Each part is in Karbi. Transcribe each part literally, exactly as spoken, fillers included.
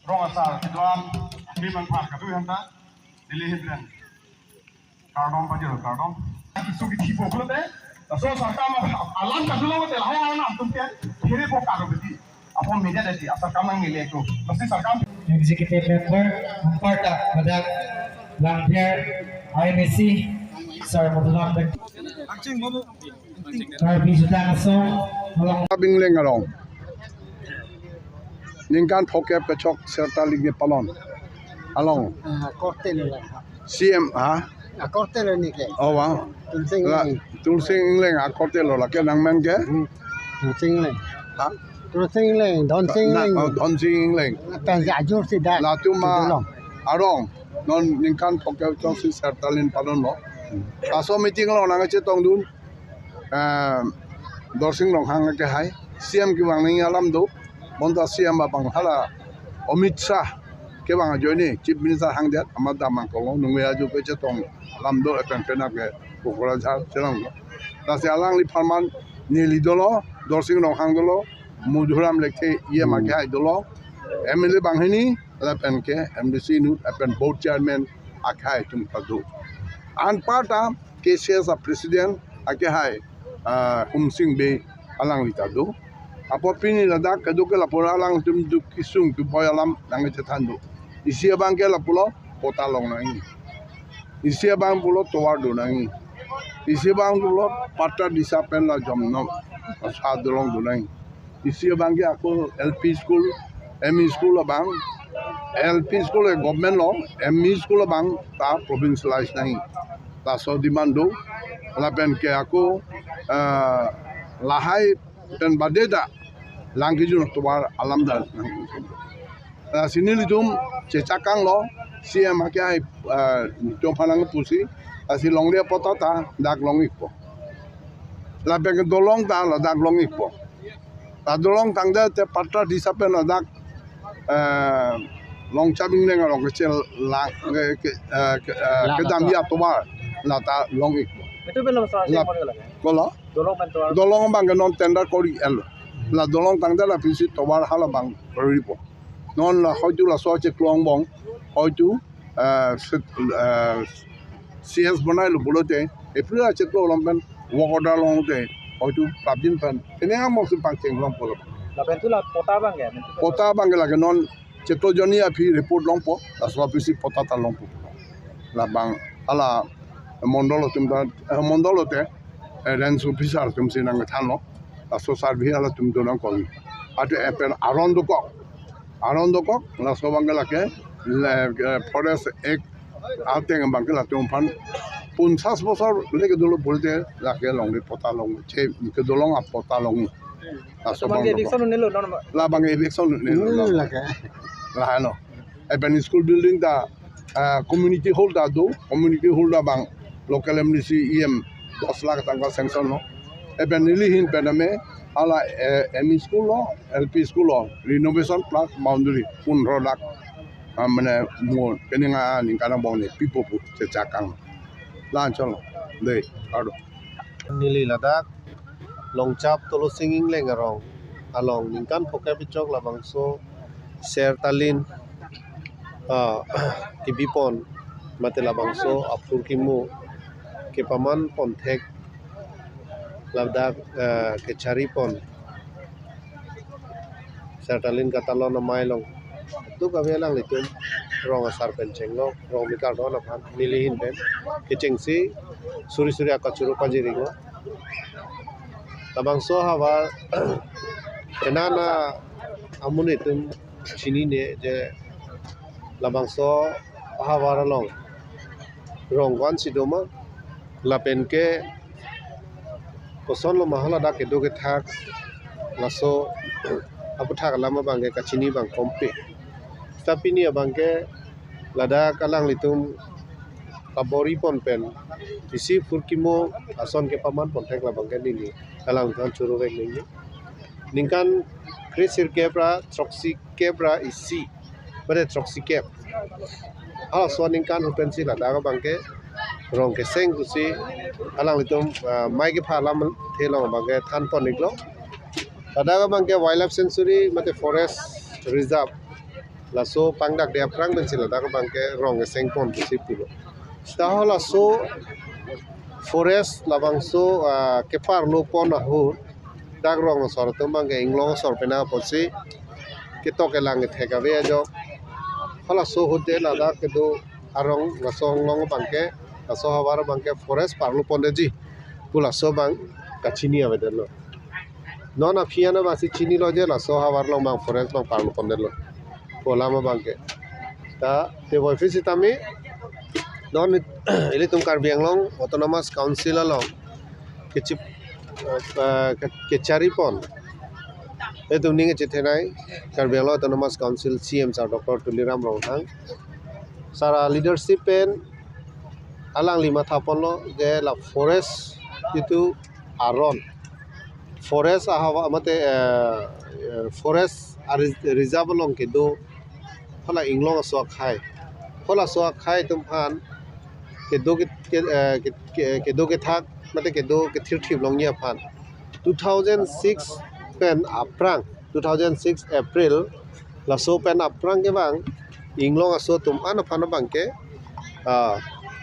Rong asar kedo-an, mi mangpar kadu hanta, Delhi hidren. Kardom pajir, kardom. Isu kithi po pulote, laso sarkar alam kadu lo te lahai alam atum ke, here po kado beti. Apot media deti, asarkar nangnele ko. Pasti sarkar. Executive member, Amparta, Badak, Langpher, I M A C, Sir Modulam Bek. Karbi Jutang Asong, along. Bingleng along. Ningkan phokep kechok serta lingge palon. Along. Ah, korte lo la. C M, ha? Ah, korte lo nike. Oh, wa. Tulsing La, Engleng. Tulsing Engleng, ah, korte lo lake nangmen ke? Hmm. Tulsing Engleng. Ha? Tulsing Engleng, Donsing Na, Engleng. Oh, Donsing Engleng. Pen si ajur si dak. Latum ma Kedolong. Arong. Non ningkan phokep kechok si serta lin palon lo. Hmm. Laso meeting lo nangchetongdun. Eh, Dorsing Ronghang kehai, C M kevang nangji alam do, bonta C M abang hala Amit Shah kevang ajoine, Chief Minister hangdet, amat damnang kolo, nungve aju kechetong alam do, epen penap ke, Kokrajhar, chelang do. Lasi alangliphan man, neli dolo, Dorsing Ronghang dolo, Madhuram Lekthe, E M Hmm. akehai dolo, M L A banghini, lapen ke, M D C inut, lapen board chairman, akehai atum ta do. Anparta, K C S a president akehai, ah, Humsing Bey alangli ta do. Apot pini ladak kedo ke lapu alangtum duk kisung tu boy alam nangchethan do. Isi abang ke lapulo patta long nangji. Isi abang pulo tovar do nangji. Isi abang pulo patta disa pen la jom nom. Asa dolong do nangji. Isi abang ke ako L P school, M E school abang, L P school ke government lo, M E school abang ta provincialize nangji. Laso demand do, lapen ke ako, eh, lahai pen bade ta, lang kejun tovar alam ta nangji. Lasi nelitum chechakang lo, C M akehai, eh, chomphang nangpusi, lasi longle patta ta, dak long-ikpo. Lapen ke dolong ta, ladak long-ikpo. Ta dolong tangdet te patta disa pen ladak, eh, Longchap Engleng arong kechel lang, ke, ke, eh, ke, eh, Lang kedam ato. Ya tovar, lata long-ikpo. Itu belum selesai La, model lagi. Kolo? Dolong pen tovar. Dolong abang ke non tender kori-el. La dolong tangdet la pisi tovar hala abang koripo. Non la hoitu laso cheklo angbong, hoitu, eh, set, eh, C S bonai lo pulote, April acheklo along pen, work order longte, hoitu prapjin pen, ini ang mau simpang chenglong pulo. Lapen tu la patta abang ke? Patta abang ke lake non, cheklo jonni aphi report longpo, laso aphi si patta ta longpo. Labang, hala, mondol atum ta, eh, mondol te, eh, range officer atum si nangthanlo, laso survey halatum do nangkok. Atu epen aron dokok. Aron dokok, laso abang ke lake, le, eh, Forest Act ateng abang ke latum aphan ponchas bosor le kedo lo pulote lake longle patta long, che, kedolong apatta long. Laso abang abang ke dokok. Eviction nelo, non? Labang eviction nelo, hmm, non. Lake. Lahai lo. Epen school building ta, ah, community hall ta do, community hall ta abang local M D C E M dos lakh tangka sanction lo. Epen neli ahin pen ame, hala, eh, M E school lo, L P school lo, renovation plus boundary, pundro lakh, ah, mane mo, kene nga ningkan angbong ne pipo pu chechakang. La-an cholo, dei, kardom. Neli ladak, Longchap Tulsing Engleng arong, along, ningkan phokep kechok labangso, ser talin, ah, kebipon, mate labangso, aphurkimo, kepaman ponthek, ladak, eh, kecharipon. Ser talin katalon amei along. Tu kave alanglitum rong asar pen chenglok, rong mikar don aphan, neli ahin pen. Kechengsi, suri suri akachoro pajirlo. Labangso ahavar, enana amonit atum chinine je labangso ahavar along rong ko-ansi doma, lapen ke kosonlo ma hala dak kedo kethak, laso aputhak alam abang ke kachini abang kompe. Seta pini abang ke ladak alanglitum kabor-ipon pen isi phurkimo ason kepaman ponthek labang ke neli alangphan choro vek nangji. Ningkan kre sirkep ra throksi kep ra isi, mane throksi kep. Halaso aningkan hu pensi ladak abang ke rong keseng pusi alanglitum, ah, mei kepha alamthe along abang ke thanpon-iklo. Ladak abang ke wildlife sanctuary mate forest reserve Laso pangdakde aphrang pensi ladak abangke rong keseng pon pusi pulo. Ta halaso forest labangso, ah, keparlo pon ahut dak rong asor atum abangke inglong asor pena apotsi ketok kelang kethek ave ajok. Halaso ahut de ladak kedo arong laso anglong abangke, laso ahavar abangke forest parlo pondetji pu laso abang kachini avedetlo. Non aphi an abangsi chinilo je laso ahavar along abang forest along parlo pondetlo pu alam abangke. Ta te voiphit sitame non ilitum Karbi Anglong Autonomous Council along kechip, eh, ke-, kechari pon, itum ning kachethenei Karbi Anglong Autonomous Council C M sir Doctor Tuliram Ronghang sir aleadership pen alangli matha ponlo je la forest itu aron, forest ahavar mate, eh, eh, forest a re-, reserve along kedo hala inglong aso akhei, hala aso akhei atum aphan kedo ke, ke, eh, ke, ke, kedo kethak mate kedo kethirthip longji aphan two thousand six pen aphrang, two thousand six April laso pen aphrang ke abang inglong aso atum an aphan abangke, ah,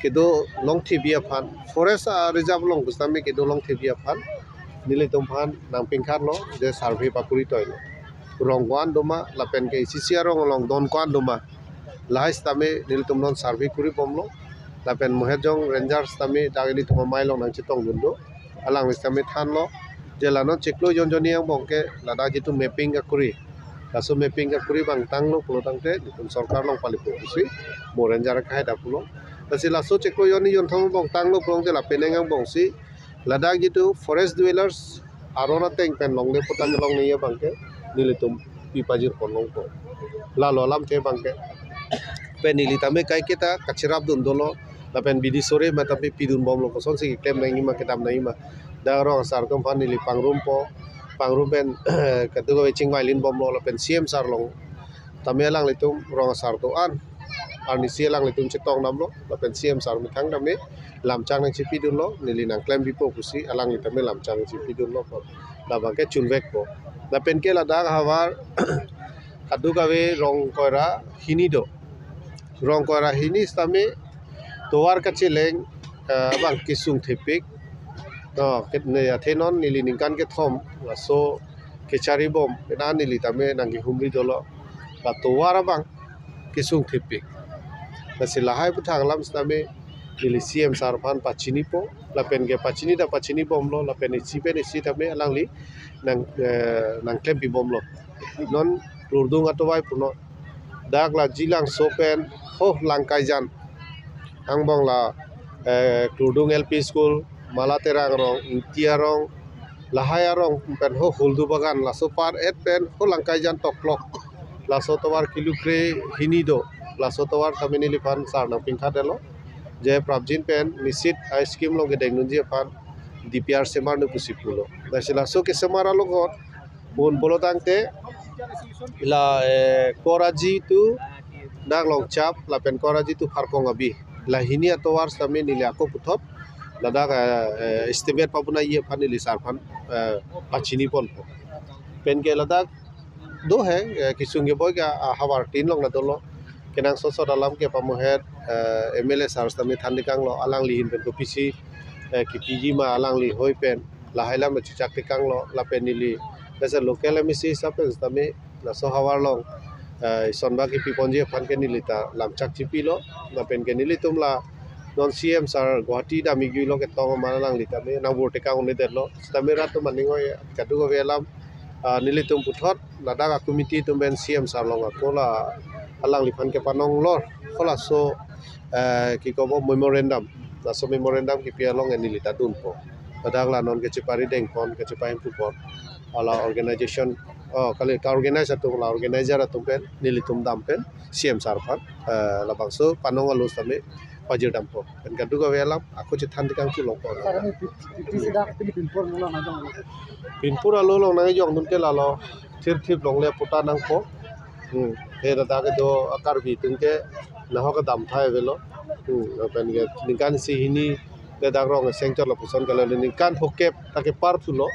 kedo longthipji aphan, forest a reserve along pusitame kedo longthipji aphan nelitum aphan nangpingkhatlo je survey pakuri toilo. Rong ko-an doma lapen ke isi isi arong along don ko-an doma, lahai sitame nelitum non survey kuri bomlo. Lapen Mohejong Ranger sitame dak ilitum amei along nangchetongdun do. Alangli sitame thanlo je la non chiklo jon jonni angbong ke ladak jitu mapping kakuri, laso mapping kakuri abang tanglo pulo tangte nelitum sorkar along palipo pusi Mo Ranger akhei ta pulo. Lasi laso chiklo jonni jonthom angbong tanglo pulote lapen angbongsi ladak jitu forest dwellers aron ateng pen longle putan longle abangke nelitum pipajir pon longpo. Lalo alamthe abangke pen neli tame kaiketa kachirapdun dolo, lapen bidi sore mate pidun bomlo, kosonsi keklem nangjima kedam nangjima. Dak rong asar atum aphan neli pangrumpo, pangrum pen kadokave chingvailin bomlo lapen C M sir along tame alanglitum rong asar do-an arnisi alanglitum chetongdamlo lapen C M sir methang tame lamchak nangchipidunlo, neli nangklempipo pusi alangli tame lamchak nangchipidunlo, labangke chunvekpo. Lapen ke ladak ahavar kadokave rong koira hini do. Rong koira hini sitame tovar kacheleng, eh, abang kesung thepik. To, ket-, ne, athe non neli ningkan kethom laso kechari bom, ena neli tame nangkehumri dolo. La tovar abang kesung thepik. Lasi lahai aputhak alam sitame neli C M sir aphan pachinipo, lapen ke pachini ta pachini bomlo, lapen isi pen isi tame alangli nang, eh, nangklempi bomlo. Non klurdung atovar punon. Dak la Jilangso pen ho Langkaijan angbong la, eh, Klurdung L P School, Mala Terang arong, Ingti arong, lahai arong pen ho Huldu Bagan, laso apar et pen ho Langkaijan toklok, laso tovar kilo kre hini do, laso tovar tame neliphan sar nangpingkhat delo. Je prapjin pen nisit a scheme along kedengdunji aphan D P R semar nu pusi pulo. Lasi laso kesemar along un pulo tangte la, eh, Koraji to dak Longchap lapen Koraji to Pharkong abi, la hini atovar sitame neli ako puthot ladak, eh, eh, estimate pabonai aphan neli sar aphan, eh, pachini ponpo. Pen ke ladak do he, eh, kesung keboi ke ahavar tin along na dolo. Kenangsot sot alam ke pamohet, eh, M L A sir sitame than tekanglo, alangli ahin pen kopisi, eh, kepiji ma alangli hoi pen lahai alam chechak tekanglo, lapen neli as a local M A C hisap pen sitame laso ahavar along, eh, ison ba kepi ponji aphan ke neli ta lamchak chipilo, lapen ke nelitum la non C M sir Guwahati dam-ikjuilo, ketong aman alangli tame nangvor tekang un-edetlo, sitame rat atum aning oi kadokave alam, ah, nelitum puthot ladak a committee atum pen C M sir along ako la alangliphan kepanong lor, halaso, eh, kikobo memorandum, laso memorandum kepi along neli ta dunpo. Ladak la non kachepari dengpon, kachepahemphu pon, hala organization, oh, kali ka organize atum, la organizer atum pen nelitum dam pen C M sir aphan, eh, labangso panong alo sitame pajirdampo. Pen kadokave alam ako chethan tekang chulongpo. Sir, ini P T C dak pini pinpur mula nangjong. Pinpur alo along nangjongdun ke lalo thirthip longle puta nangpo. Hmm. He ladak kedo a Karbi atum ke nahok kedam thai avelo. Hmm. Lapen ke ningkan isi hini le dak rong sengchot lapuson ke lalo ningkan phokep ta kepar thulo.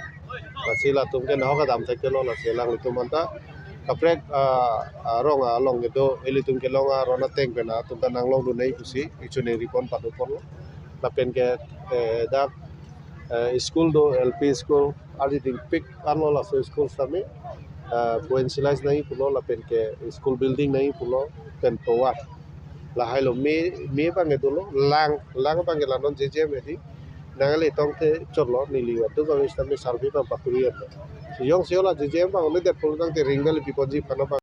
Lasi latum ke nahok kedam thai kelo, lasi alanglitum anta Kaprek, ah, arong along kedo, ilitum kelong aron ateng pen atum ta nanglongdun nangji pusi ichu ningri pon pado ponlo. Lapen ke, eh, dak, eh, school do, L P school, ardi dingpik anlo, laso school sitame, eh, pu-ensilai nangji pulo, lapen ke school building nangji pulo, pen tovar. Lahai lo me, me abang ke dolo, lang, lang abang ke la non J J M edi. Nangli tong te chotlo, neli atum abang sitame survey abang pakuri lo. Si jongsi la J J M abang ole det pulo tangte ring kali piponji aphan abang.